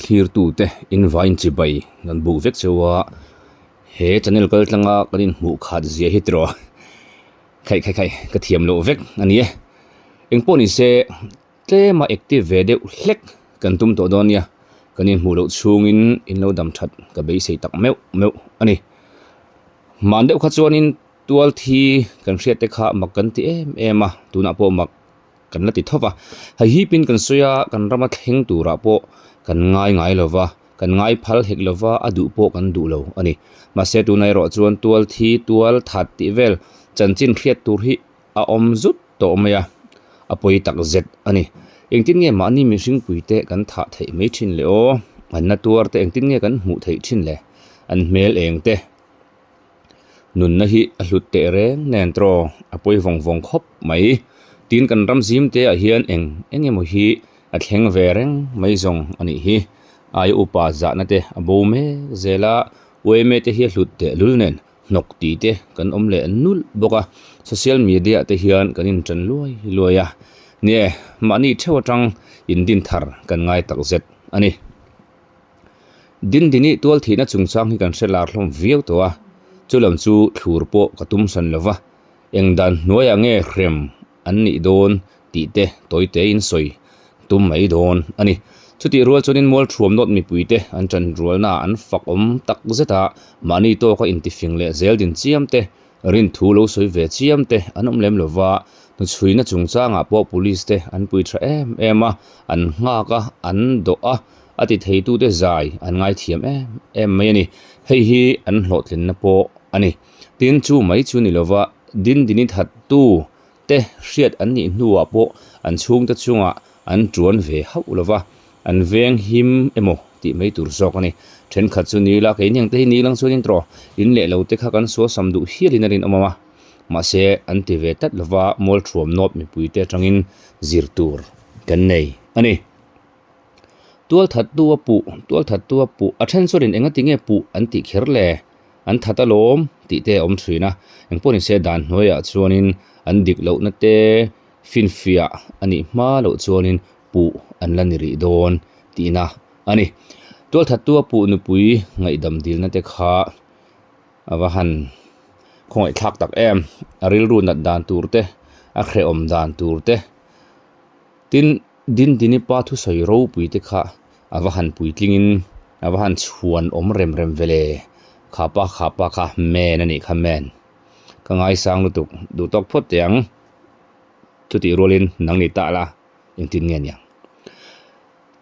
thlirtute in vain chibai kan buk vek cheu a, he channel kal tlanga kan inhmuh khat zia hi tiraw khaih khaih khaih ka thiam loh vek a ni e. Engpawh ni se tlema active ve deuh hlek kan tum tawh dawn nia, kan inhmuh loh chhungin in lo dam that ka beisei tak meuh meuh a ni. Hman deuh kha chuanin tual thi kan hriat te kha mak kan ti em em a, tunah pawh mak kan la ti tho va. Hei hipin kan sawi a, kan rama thleng turah pawh kan ngai ngai lo va, kan ngai phal hek lo va, a duh pawh kan duh lo a ni. Mahse tunah erawh chuan tual thi, tual that tih vel chanchin hriat tur hi a awm zut tawh mai a, a pawi tak zet a ni. Engtin nge mahni mihringpui te kan thah theih mai thin le aw? An na tuar te engtin nge kan hmuh theih thin le? An hmel eng te? Nunna hi a hlut teh reng nen tawh a pawi vawng vawng khawp mai. Tin kan ram zim te ah hian eng eng emaw hi a thleng ve reng mai zawng a nih hi. Aia upa zahna te a bo mek zel a, uaime te hi a hlut teh lul nen hnawk tih te kan awm leh nulh bawk a. Social media te hian kan intan luai luai a, nie mahni theuh atang indin thar kan ngai takzet a ni. Dindini tual thihna chungchang hi kan hre lar hlawm viau tawh a, chu lam chu thlur pawh ka tum hran lo va, eng dan hnuaiah nge hrem an nih dawn tih te tawi tein sawi tum mai dawn a ni. Chutih rual chuanin Mualthuam nawt mipuite an ṭan rualnaah an fak awm tak zet a, mahni tawka intifing leh zel din chiam te, Rinthu lo sawi ve chiam te an awm lem lova, hnuchhuina chungchangah pawh police te an pui tha em em a, an nghak a, an dawh a, a ti theitute zai an ngaithiam em em mai a ni. Hei hi an hlawhtlinna pawh a ni. Tin, chu mai chu ni lova, Dindini thattu te hriat an nih hnuah pawh an chhungte chungah an tuan ve hauh lova, an veng him emaw tih mai tur zawk a ni. Thenkhat chu ni ila, keini ang te hi ni lang chuanin tawh in leh lo te kha kan suasam duh hialin a rinawm a, mahse an ti ve tlat lova mualthuam nawt mipuite atangin zir tur kan nei a ni. Tualthattu a puh, tualthattu a puh, a then chuanin engati nge puh an tih kher le? An that alawm tih te a awm thin a, engpawh nise dan hnuaiah chuanin an dik lohna te finfiah a nih hma loh chuanin puh an la ni rih dawn tihna a ni. Tualthattu a puh nupui ngaihdam dilna te kha a va han khawngaihthlak tak em, a rilru nat dan tur te, a hrehawm dan tur te, tin Dindini pa thusawi ropui te kha a va han puitlingin a va han chhuan awm rem rem ve le, kha pa kha pa kha man a nih kha man. Ka ngaisang lutuk duh tawk phawt teh ang, chutih rualin nang ni ta la engtin nge niang.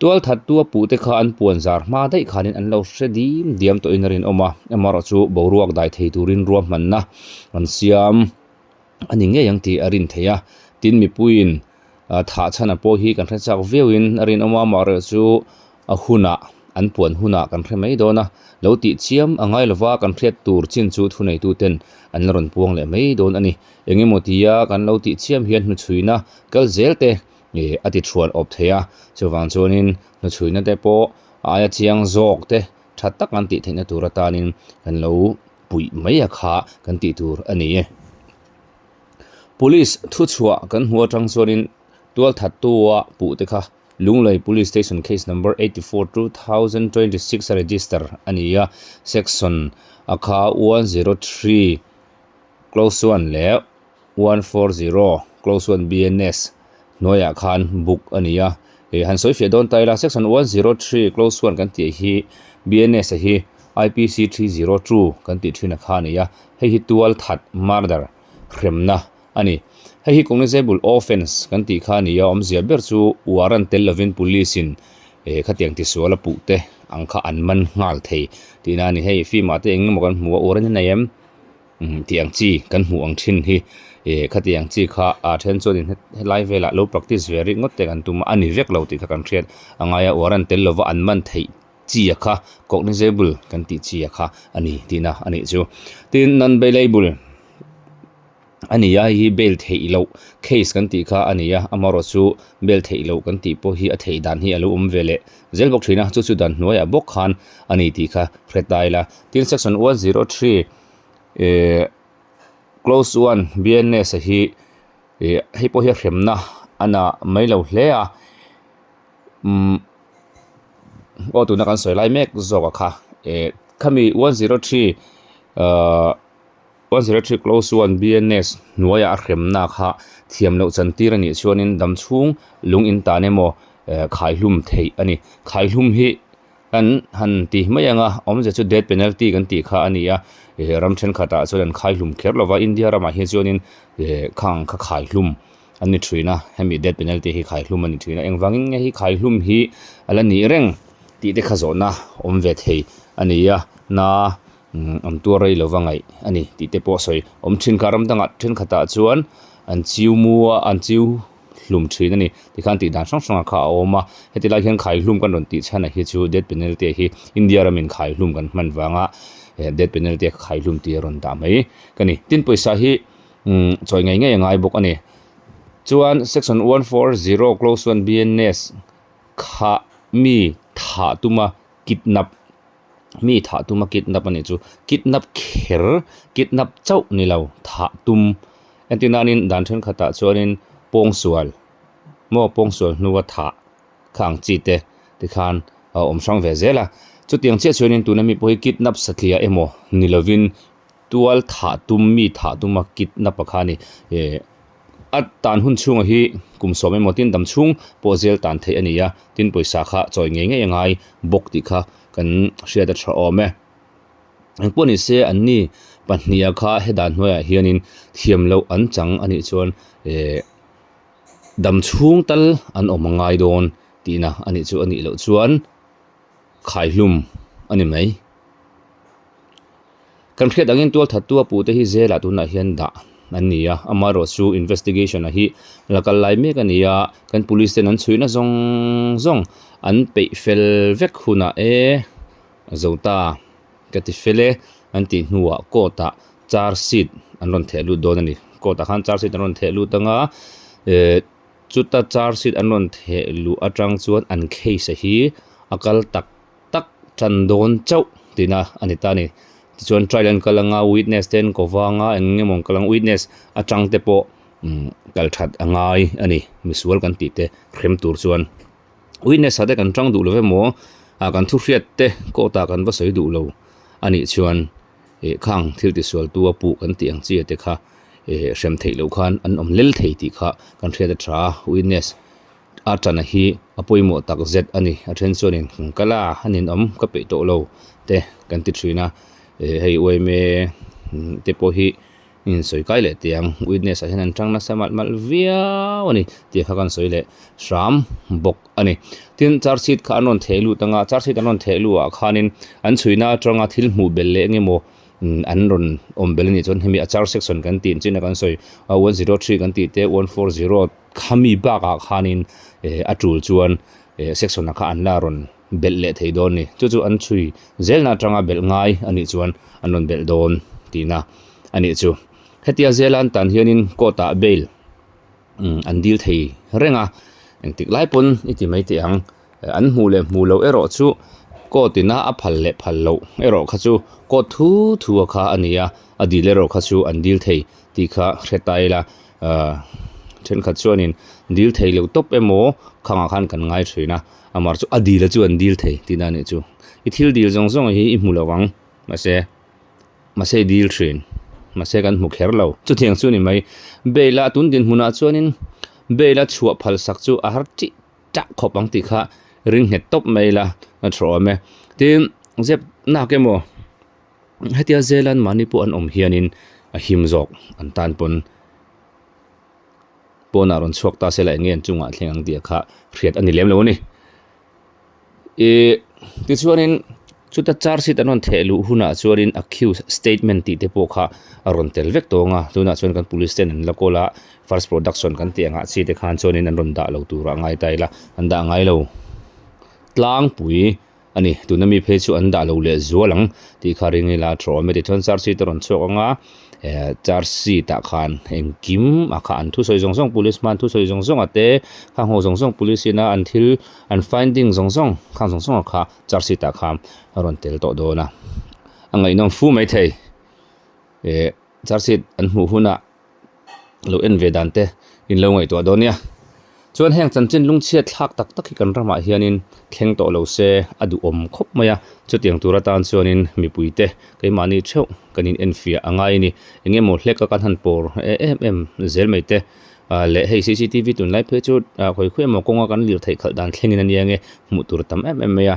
Tualthattu a puh te kha an puan zar hma daih khanin an lo hre dim diam tawhin a rinawm a, amaherawhchu boruak dai thei turin ruahmanna an siam. a ni ngei ang tih a rin theih a, tin mipuiin thah chhan a pawh hi kan hre chak viauin a rinawm a, amaherawhchu a hunah an puan hunah kan hre mai dawn a, lo tih chiam a ngai lova kan hriat tur chin chu thuneituten an la rawn puang leh mai dawn a ni. Eng emaw tia kan lo tih chiam hian hnuchhuina kal zel te a ti thuan awp thei a, chuvang chuanin hnuchhuina te pawh a aia chiang zawk te tha tak an tih theihna tur atanin kan lo puih mai a kha kan tih tur a ni e. Police thuchhuah kan hmuh atang chuanin tualthattua puh te kha Lunglei Police Station Case Number 84 2026 a register a ni a, Section a kha 103 Clause 1 leh 140 Clause 1 BNS hnuaiah khan book a ni a, ih han sawi fiah dawn ta ila Section 103 Clause 1 kan tih hi BNS a hi IPC 302 kan tih thin a kha a ni a, hei hi tual that, murder, hremna a ni. Hei hi cognizable offence kan tih kha a ni a, awmzia ber chu warrant tel lovin police in eh khatiang tisual a puh te ang kha an man nghal thei tihna a ni. Hei film ah te eng emaw kan hmu a, warrant hi nei em? Tih ang chi kan hmuh ang thin hi ih khatiang chi kha a then chuanin helai velah lo practice ve ringawt te kan tum a a ni vek lo tih kha kan hriat a ngai a warrant tel lova an man theih chi a kha cognizable kan tih chi a kha a ni tihna a nih chu. Tin non bailable a ni a hei hi bail theih loh case kan tih kha a ni a amaherawhchu bail theih loh kan tih pawh hi a theih dan hi a lo awm ve leh zel bawk thin a chu chu dan hnuaiah bawk khan a ni tih kha hre ta ila. Tin section 103 eh clause 1 BNS a hi eh hei pawh hi a hremna a na mai lo hle a umm. Aw tuna kan sawi lai mek zawk a kha eh khami 103 ahh 103 clause 1 BNS hnuaiah a hremna kha thiam loh chan tir a nih chuanin dam chhung lung in tan emaw eh khaihlum theih a ni. Khaihlum hi kan han ti mai ang a, awmzia chu death penalty kan tih kha a ni a, eh ram thenkhatah chuan an khaihlum kher lo va, India ramah hian chuanin eh khang kha khaihlum an ni thin a, hemi death penalty hi khaihlum a ni thin a, engvangin nge hi khaihlum hi a la nih reng tih te kha zawhna awm ve thei a ni a, na an tuar rei lova ngaih a ni tih te pawh sawi awm thin kha ram dangah thenkhatah chuan an chiu mu a an chiu hlum thin a ni tikhan tih dan hrang hrang ah kha a awm a, heti lai hian khaihlum kan rawn tih chhan ah hi chu death penalty hi India ramin khaihlum kan hman vanga death penalty a khaihlum tih a rawn dah mai ka ni tin pawisa hi umm chawi ngei ngei a ngai bawk a ni chuan section 140 clause 1 bns kha mi thah tuma kidnap mi thah tuma kidnap a nih chu kidnap kher kidnap chauh ni lo thah tum entir nanin dan thenkhatah chuanin pawngsual maw pawngsual hnua thah kha ang chi te tikhan a awm hrang ve zel a chutiang chiah chuanin tuna mi pawh hi kidnap satliah emaw ni lovin tual thah tum mi thah tuma kidnap a kha a ni eh a tan hun chhungah hi kum sawm emaw tin dam chhung pawh zel tan theih a ni a tin pawisa kha chawi ngei ngei a ngai bawk tih kha kan hriat a tha awm e engpawh ni se an ni pahniha kha he dan hnuaiah hianin thiam loh an chang a nih chuan eh dam chhung tal an awm a ngai dawn tihna a nih chu a nih loh chuan khaihlum a ni mai. Kan hriat angin tualthattu a puhte hi zelah tunah hian dah an ni a, amaherawh chu investigation a hi la kal lai mek a ni a, kan police ten an chhuihna zawng zawng an peih fel vek hunah e a zo ta ka ti fel e an tih hnuah court ah charge sheet an rawn theh lut dawn a ni, court ah khan charge sheet an rawn theh lut anga eh chuta charge sheet an rawn theh luh atang chuan an case a hi a kal tak tak tan dawn chauh tihna a ni ta a ni. Tichuan trial an kal anga witness te an ko vang a eng emaw an kal ang witness atang te pawh umm kal that a ngai a ni misual kan tih te hrem tur chuan witness ah te kan tang duh lo emaw ah kan thu hriat te court ah kan va sawi duh lo a nih chuan ih khang thil tisual tu a puh kan tih ang chi te kha ih hrem theih loh khan an awm lel thei tih kha kan hriat a tha a witness. A tana hi a pawimawh tak zet a ni a then chuanin kan kal a a ninawm ka peih tawh lo te kan ti thin a eh hei yma te pawh hi insawi kai leh teh ang witness ah hian an tang nasa malh malh viau a ni tih kha kan sawi leh hram bawk a ni tin charge sheet kha an rawn theh lut ang a charge sheet an rawn theh luh ah khanin an chhuina atanga thil hmuh belh leh eng emaw an rawn awm belh a nih chuan hemi a charge section kan tih chin a kan sawi a 103 kan tih te 140 Khami bakah khanin eh a tul chuan eh section ah kha an la rawn belh leh thei dawn a ni. Chu chu an chhui zelna atanga belh ngai a nih chuan an rawn belh dawn tihna a nih chu. Hetia zela an tan hianin court ah bail umm an dil thei reng a, engtik lai pawn i ti mai teh ang. An hmuh leh hmuh loh erawh chu court ina a phal leh phal loh erawh kha chu court thu thu a kha a ni a, a dil erawh kha chu an dil thei tih kha hre ta ila ahh thenkhat chuanin dil thei loh tawp emaw khangah khan kan ngai thin a, amah chu a dil a chu an dil thei tihna a nih chu. I thil dil zawng zawng hi i hmu lo ang mahse mahse i dil thin mahse kan hmu kher lo. Chutiang chu a ni mai bail a tun dinhmunah chuanin bail a chhuah phal sak chu a har tih tah khawp ang tih kha ring nghet tawp mai ila a tha awm e. Tin zep nak emaw hetia zelan mahni pawh an awm hianin a him zawk an tan pawn pawnah rawn chhuak ta sela eng nge an chungah thleng ang tih kha hriat a ni lem lo a ni. Ih tichuanin chuta charge sheet an rawn theh luh hunah chuanin accused statement tih te pawh kha a rawn tel vek tawng a tunah chuan kan police ten an la kawl a first production kan tih angah chi te khan chuanin an rawn dah lo tur a ngai ta ila an dah ngai lo tlangpui a ni tuna mi phei chu an dah lo leh zual ang tih kha ring ila a tha awm e tichuan charge sheet a rawn chhuak ang a eh charge sheet ah khan engkim a kha an thusawi zawng zawng police hma an thusawi zawng zawng a te khang ho zawng zawng police ina an thil an finding zawng zawng khang zawng zawng a kha charge sheet ah khan a rawn tel tawh dawn a a ngaihnawm fu maithei eh charge sheet an hmuh hunah lo en ve dan te in lo ngaihtuah dawn nia. Chuan heng chanchin lungchhiat thlak tak tak hi kan ramah hianin thleng tawh lo se a duhawm khawp mai a, chutiang tur atan chuanin mipuite keimahni theuh kan in enfiah a ngai a ni. Eng emaw hlek a kan han pawr em em zel mai te leh hei cctv tunlai phei chu khawi khawi emaw kawnga kan lirtheih khalh dan thlengin a nia nge hmuh tur tam em em mai a,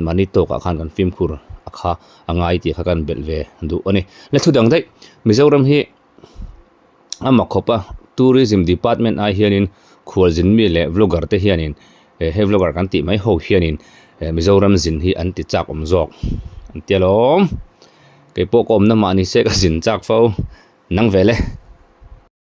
mahni tawkah khan kan fimkhur a kha a ngai tih kha kan belh ve duh a ni. La thu dang daih Mizoram hi. A mak khawp a, Tourism Department ai hianin khualzin mi leh vlogger te hianin he vlogger kan tih mai ho hianin Mizoram zin hi an ti chak awm zawk an ti alawm. Keipawh ka awmna mah ni se ka zin chak fo nang vel e.